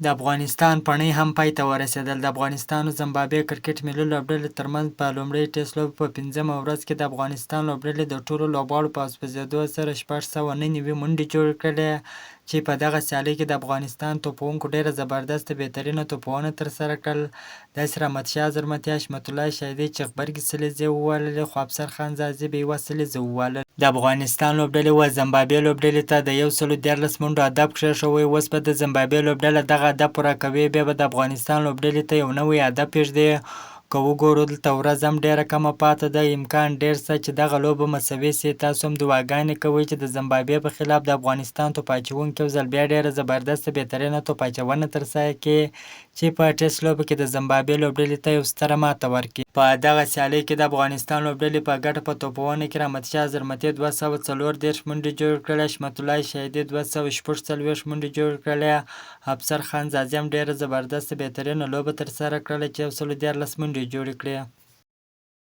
د افغانستان پڼۍ هم پای ته ورسېدل. د افغانستان او زمبابوې کرکټ ملي لوبډلې ترمنځ په لومړۍ ټېسټ لوبې په پنځمه ورځ کې د افغانستان لوبډلې د ټولو لوبغاړو په سوځېدو سره 699 منډې جوړې کړلې، چې په دغه سیالۍ کې د افغانستان توپوهونکو ډېره زبردسته بهترینه توپوهنه ترسره کړل. داسې رحمت شاه زرمتي، حشمت الله شاهدي چې غبرګې سلیزې ووهلې، خو افسر خان ځاځي به یوه سلیزه ووهله. د افغانستان لوبډلې و زمبابوې لوبډلې ته د 113 منډو هدف کښېښوی، اوس به د زمبابوې لوبډله دغه هدف پوره کوي، بیا به د افغانستان لوبډلې ته یو نوی هدف پرېږدي. که وګورو دلته ورځ هم ډېره کمه پاته ده، امکان ډېر شته چې دغه لوبه مساوي شي. تاسو هم دعاګانې کوئ چې د زمبابوې په خلاف د افغانستان توپ اچوونکي یو ځل بیا ډېره زبردسته بهترینه توپ اچونه ترسره کړي، چې په ټېسټ لوبه کې د زمبابوې لوبډلې ته یو ستره ماته ورکړي. په دغه سیالۍ کې د افغانستان لوبډلې په ګټه په توپوهنه کې رحمت شاه زرمتي 234 منډې جوړې کړلې، حشمت الله شهیدي 246 منډې جوړې کړلې، افسر خان ځاځي هم ډېره زبردسته بهترینه لوبه ترسره کړله چې 113 منډې یې جوړې کړې.